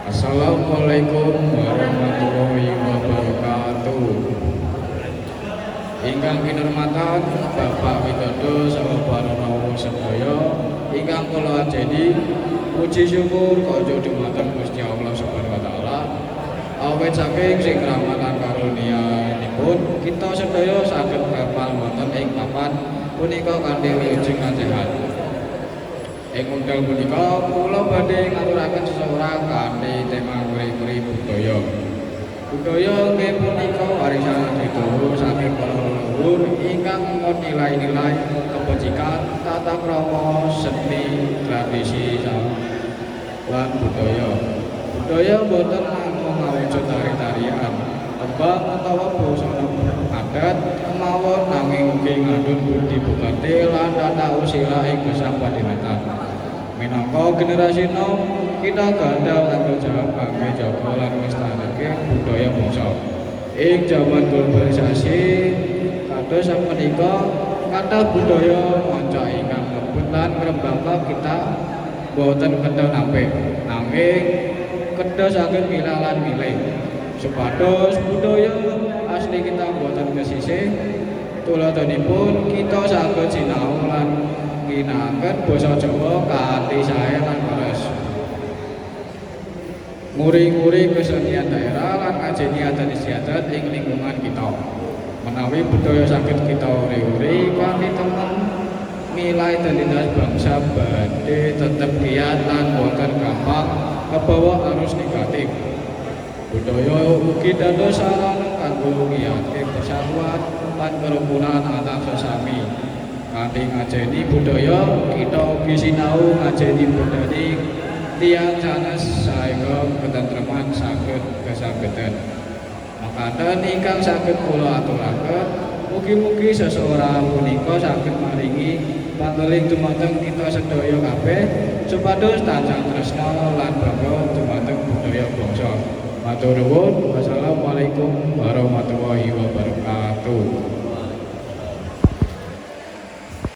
Assalamualaikum warahmatullahi wabarakatuh. Ingkang kinurmatan Bapak Widodo saha para rawuh sedaya ingkang kula ajeni, puji syukur kajur dumateng Gusti Allah Subhanahu wa taala. Awit saking sing rahmat lan karunianipun kita sedaya saged kepal wonten ing papan punika kanthi wilujeng lan sehat. Ing wekdal punika kula badhe ngaturaken seseorang kanthi tema nguri-nguri budaya. Budaya inggih punika warisan adiluhur saking para leluhur ingkang ngemot nilai-nilai kebajikan, tata krama, seni, tradisi lan budaya. Budaya boten namung awujud tari-tarian, tembang utawa busana adat kemawon, nanging ugi ngandhut budi pekerti lan tata susila ing gesang padinatan. Minangka generasi nom, kita gadah tanggung jawab kangge jaga lan nglestareke budaya bangsa. Ing jaman globalisasi kados sapunika, kathah budaya manca ingkang mlebet lan ngrembaka. Kita boten kedah nampik, nanging kedah saged milah lan milih supados budaya asli kita boten kesisih. Tuladhanipun, kita saged sinau lan ngginakaken basa Jawa kanthi sae lan leres, nguri-nguri kesenian daerah lan ngajeni adat istiadat ing lingkungan kita. Menawi budaya saged kita uri-uri kanthi temen, nilai identitas bangsa badhe tetep kiat lan boten gampang kebawa arus negatif. Budaya ugi dados sarana kanggo ngiyatke persatuan lan kerukunan antar sesami. Kanthi ngajeni budaya, kita ugi sinau ngajeni budaya tiyang sanes saengga ketentreman saged kesageden. Makaten ingkang saged kula aturaken, mugi-mugi seseorang punika saged maringi pangeling dumateng kita sedaya kabeh supados tansah tresna lan bangga dumateng budaya bangsa. Matur nuwun. Wassalamualaikum warahmatullahi wabarakatuh.